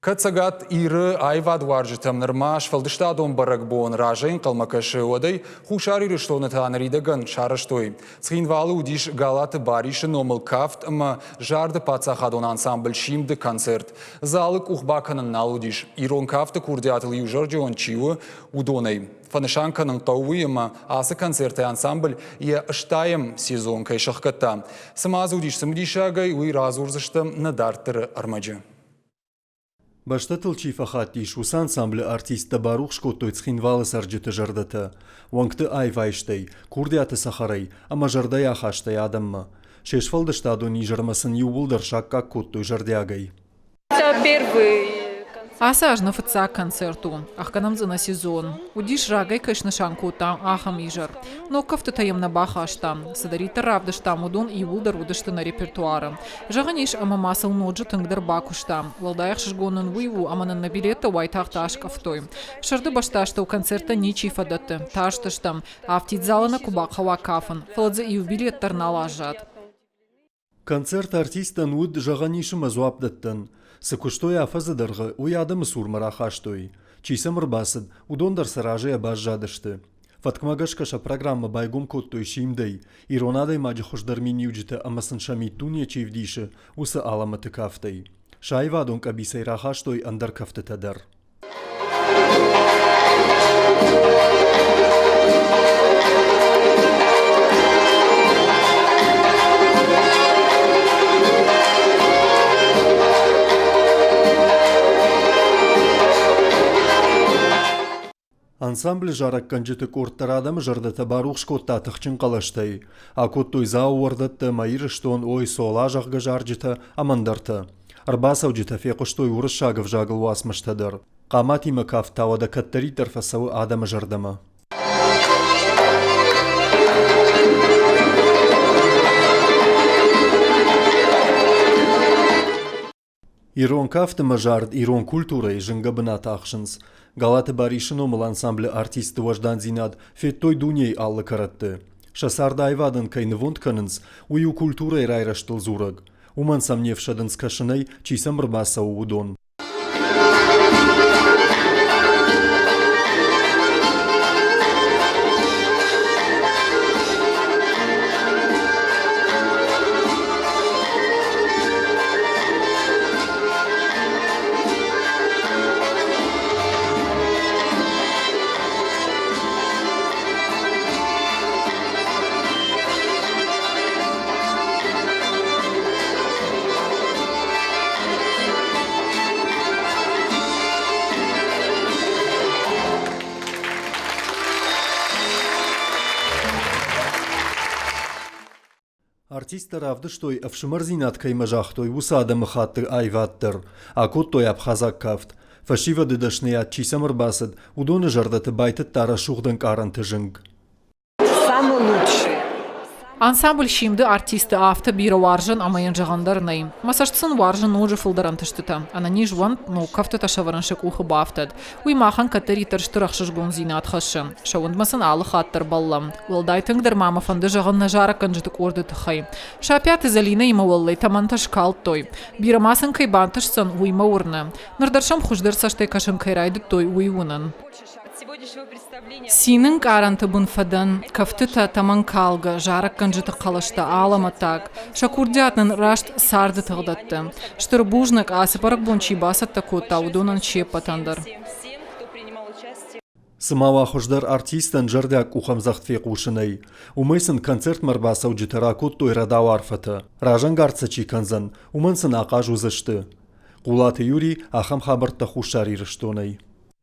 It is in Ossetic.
Кӕд Цӕгат Иры аивадуарзджытӕм нырма сфӕлдыстадон бӕрӕгбон разӕй ӕнхъӕлмӕ кӕсы, уӕд ӕй Хуссар Ирыстоны та ныридӕгӕн сарӕзтой. Цхинвалы уыдис Галаты Барисы номыл кафт ӕмӕ зарды паддзахадон ансамбль «Симд-ы» концерт. Залы къух бакӕнын нал уыдис, ирон кафты курдиатыл иузӕрдион чи у, уыдонӕй. Фӕнысан кӕнын хъӕуы уый, ӕмӕ ацы концертӕй ансамбль йӕ стайӕм сезон кӕй сӕхгӕдта. Цы ма дзы уыдис цымыдисагӕй, уый радзурдзыстӕм нӕ дарддӕры ӕрмӕджы. Бӕстӕтыл чи фӕхаттис, уыцы ансамблы артисттӕ барухс кодтой Цхинвалы цӕрджыты зӕрдӕтӕ, уӕнгты аивайстӕй, курдиаты цӕхӕрӕй ӕмӕ зӕрдӕйы ахастӕй адӕммӕ. Се сфӕлдыстадон изӕрмӕ сын иууылдӕр саккаг кодтой зӕрдиагӕй. Ацы аз нӕ фыццаг концерт у. Ӕхгӕнӕм дзы нӕ сезон. Уыдис, рагӕй кӕй снысан кодтам, ахӕм изӕр. Ног кӕфтытӕ йӕм нӕ бахастам. Цыдӕриддӕр равдыстам, уыдон иууылдӕр уыдысты нӕ репертуары. Зӕгъӕн ис, ӕмӕ ма сыл ноджы тынгдӕр бакуыстам. Уӕлдай ӕхсызгон нын уый у, ӕмӕ нын нӕ билеттӕ уайтагъд аскъӕфтой. Сырды бӕстастӕу концерттӕ ничи фӕдӕтты, тарстыстӕм, афтид залы нӕ куы бахъӕуа кафын, фӕлӕ дзы иу билет дӕр нал аззад. Концерт артисттӕн уыд, зӕгъӕн ис ӕмӕ дзуапдӕттӕн. Цы куыстой афӕдзы дӕргъы, уый адӕмы цурмӕ рахастой. Чи сӕм ӕрбацыд, уыдон дӕр сӕ разыйӕ баззадысты. Фӕткмӕ гӕсгӕ сӕ программӕ байгом кодтой Симдӕй, ирон адӕймаджы хуыздӕр миниуджытӕ ӕмӕ сын сӕ миддуне чи вдисы, уыцы алӕмӕты кафтӕй. Сӕ аивадон къӕбицӕй рахастой ӕндӕр кӕфтытӕ дӕр. Ансамблы зарӕггӕнджыты къорд дӕр адӕмы зӕрдӕтӕ барухс кодта тыхджын хъӕлӕстӕй. Акодтой Дзауы уӕрдӕттӕ ӕмӕ Ирыстон, Ой, Цола, зӕгъгӕ, зарджытӕ ӕмӕ ӕндӕртӕ. Ӕрбацӕуджытӕ фехъуыстой уырыссаг ӕвзагыл уацмыстӕ дӕр. Хъаматимӕ кафт та уӕдӕ кӕддӕриддӕр фӕцӕуы адӕмы зӕрдӕмӕ. Ирон кафт ӕмӕ зард ирон культурӕйы зынгӕ бынат ахсынц. Галаты Барисы номыл ансамблы артистты уӕздандзинад федтой дунейы алы кӕрӕтты. Сӕ цард аивадӕн кӕй нывонд кӕнынц, уый у культурӕйы райрӕзтыл дзурӕг. Уымӕн сӕм не фсӕдынц кӕсынӕй, чи сӕм ӕрбацӕуы, уыдон. Артисттӕ равдыстой, ӕфсымӕрдзинад кӕимӕ загътой, уыцы адӕмыхатты аивад дӕр. Акодтой абхазаг кафт. Фӕсивӕды дӕсныйад чи сӕм ӕрбацыд, уыдоны зӕрдӕты байтыдта рӕсугъд ӕнкъарӕнты зынг. Самый лучший. Ансамбль «Симд-ы» артисты афтӕ бирӕ уарзын ӕмӕ йын зӕгъӕн дӕр нӕй. Мӕ цӕст сын уарзы ноджы фылдӕр ӕнтыстытӕ. Ӕнӕниз уӕнт, ног кӕфтытӕ сӕвӕрын сӕ къухы бафтӕд. Уый махӕн кӕддӕриддӕр стыр ӕхсызгондзинад хӕссы. Сӕ уындмӕ сын алы хатт дӕр бӕллӕм. Уӕлдай тынгдӕр ма мӕ фӕнды зӕгъын нӕ зарӕггӕнджыты къорды тыххӕй. Сапиаты Зӕлинӕимӕ уӕллӕй тӕмӕнтӕ скалдтой. Бирӕ ма сын кӕй бантысдзӕн, уый мӕ уырны. Ныр дӕр сӕм хуыздӕр цӕстӕй кӕсын кӕй райдыдтой, уый уынын. Цины нкъарӕнты бын фӕдӕн, кӕфтытӕ тӕмӕнкалгӕ, зарӕггӕнджыты хъӕлӕстӕ алӕмӕттаг. Сӕ курдиат нын раст царды тыгъдӕтты. Стыр бузныг, ацы бӕрӕгбон чи бацӕттӕ кодта, уыдонӕн се ппӕтӕн дӕр. Цыма уа хуыздӕр артистӕн зӕрдиаг къухӕмдзӕгъд фехъусынӕй. Уымӕй сын концертмӕ ӕрбацӕуджытӕ ракодтой рӕдау арфӕтӕ. Разӕнгард сӕ чи кӕндзӕн, уымӕн сын ахъаз уыдзысты. Хъулаты Юрий ахӕм хабӕрттӕ Хуссар Ирыстонӕй.